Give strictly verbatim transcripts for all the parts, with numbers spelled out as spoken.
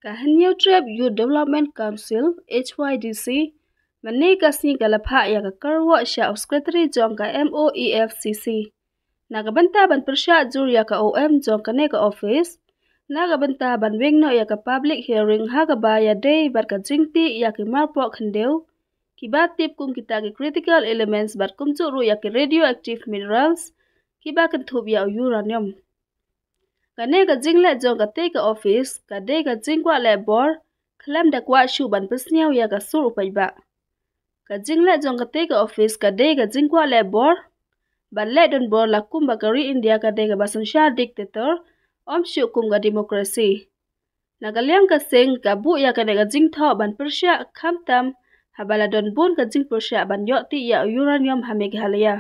Ka Hynñiewtrep Youth Development Council, H Y D C, mynne ka sngi ka la phah ïa ka kyrwoh sha u Secretary jong ka M O E F C C na ka bynta ban pyrshah jur ïa ka O M jong kane ka office, na ka bynta ban weng noh ïa ka public hearing ha kaba ïadei bad ka jingtih ïa ki marpoh khyndew kiba tip kum kita ki critical elements bad kumjuh ruh ïa ki radioactive minerals kiba kynthup ïa u uranium. Kane ka jingleh jong katei ka office ka dei ka jingkwah leh bor khlem da kwah shuh ban pynsngew ïa ka sur u paidbah. Ka jingleh jong katei ka office ka dei ka jingkwah leh bor ban leh donbor la kumba ka ri India ka dei kaba synshar dictator, ym shuh kum ka democracy. Na ka liang ka seng ka buh ïa kane ka jingthoh ban pyrshah khamtam haba la don bun ka jingpyrshah ban ïoh tih ïa u uranium ha Meghalaya.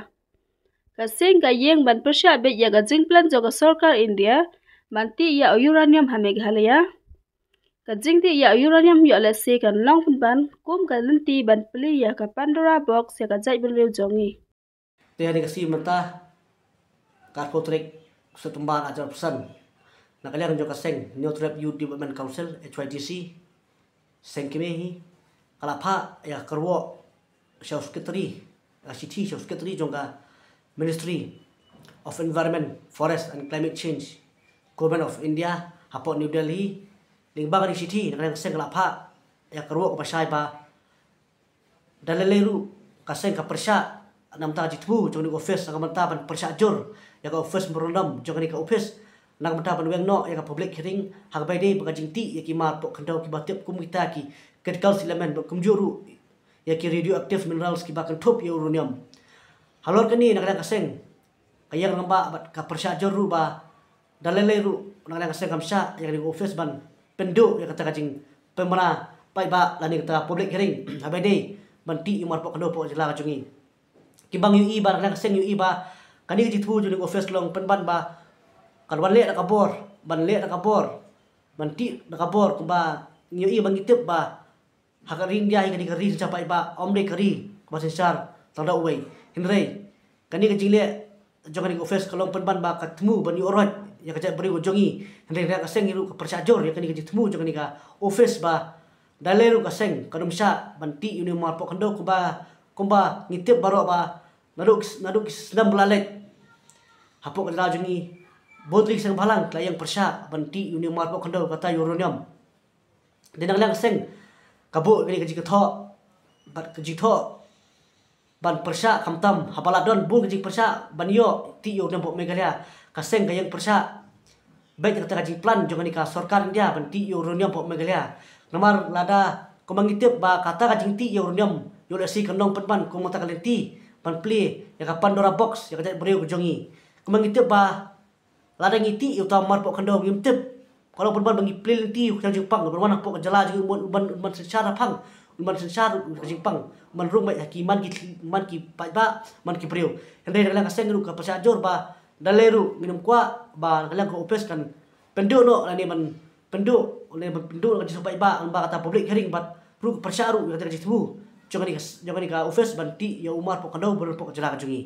Ka seng ka ïeng ban pyrshah beit ïa ka jingplan jong ka sorkar India ban tih ïa u uranium ha Meghalaya. Ka jingtih ïa u uranium ïoh lehse kan long pynban kum ka lynti ban plie ïa ka Pandora box ïa ka jaitbynriew jong ngi. Te ha kane ka sngi mynta ka arphew tarik September arhajar arphew san, na ka liang jong ka seng Hynñiewtrep Youth Development Council, H Y D C, seng kmie hi, ka la phah ïa ka kyrwoh sha u Secretary, ka shithi sha u Secretary jong ka Ministry of Environment, Forest and Climate Change, Government of India, hapoh New Delhi. Lyngba kane ka shithi, na ka liang ka seng ka la phah ïa ka kyrwoh kaba shai ba da lei lei ruh ka seng ka pyrshah na ka bynta ka jingthmu jong kane ka office, na ka bynta ban pyrshah jur ïa ka office memorandum jong kane ka office, na ka bynta ban weng noh ïa ka public hearing ha kaba ïadei bad ka jingtih ïa ki marpoh khyndew kiba tip kum kita ki critical element bad kumjuh ruh ïa ki radioactive minerals kiba kynthup ïa u uranium. Halor kane, na ka liang ka seng ka ïeng rangbah bad ka pyrshah jur ruh ba da lei lei ruh na ka liang ka seng kam shah ïa kane ka office ban pynduh ïa kata ka jingpynbna paidbah lane kata public hearing haba ïadei ban tih ïa u marpoh khyndew hapoh ka jylla ka jong ngi. Kiba ngi ïohi ba na ka liang ka seng ngi ïohi ba kane ka jingthmu jong kane ka office ka long pynban ba kan wan leh da ka bor, ban leh da ka bor, ban tih da ka bor, kumba ngi ïohi ba ngi tip ba ha ka ri India hi ka dei ka ri synshar paidbah, ym dei ka ri kaba synshar tang da uwei. Hynrei kane ka jingleh jong kane ka office ka long pynban ba ka thmu ban ïoh roit ïa ka jaitbynriew ka jong ngi. Hynrei na ka liang ka seng ngi ruh ka pyrshah jur ïa kane ka jingthmu jong kane ka office ba da lei ruh ka seng kam shah ban tih ïa une u marpoh khyndew kumba, kumba ngi tip baroh ba naduh ki, naduh ki snem ba la leit hapoh ka jylla jong ngi bun tylli ki seng bhalang ki la ïeng pyrshah ban tih ïa une u marpoh khyndew kata ïa u uranium. Te na ka liang ka seng ka buh kane ka jingthoh bad ka jingthoh ban pyrshah khamtam haba la don bun ka jingpyrshah ban ïoh tih ïa u uranium hapoh Meghalaya. Ka seng ka ïeng pyrshah beit ïa kata ka jingplan jong kane ka sorkar India ban tih ïa u uranium hapoh Meghalaya. Namar lada kumba ngi tip ba kata ka jingtih ïa u uranium ïoh lehse kan long pynban kum kata ka lynti ban plie ïa ka Pandora box ïa ka jaitbynriew ka jong ngi. Kumba ngi tip ba lada ngi tih ïa uta u marpoh khyndew ngim tip, ka long pynban ba ngi plie lynti ïa ka jingpang, ban wan hapoh ka jylla jong ngi, ban, ban, ban synshar haphang, ban synshar ka jingpang, ban rung beit ha ki man ki, man ki paidbah, man ki briew. Hynrei na ka liang ka seng ruh ka pyrshah jur ba da lei ruh ngin ym kwah ba na ka liang ka office kan pynduh noh lane ban pynduh, lane ban pynduh ka jingsuk paidbah, ban ba kata public hearing bad ruh ka pyrshah ruh ïa kata ka jingthmu jong kane ka, jong kane ka office ban tih ïa u marpoh khyndew hapoh ka jylla ka jong ngi.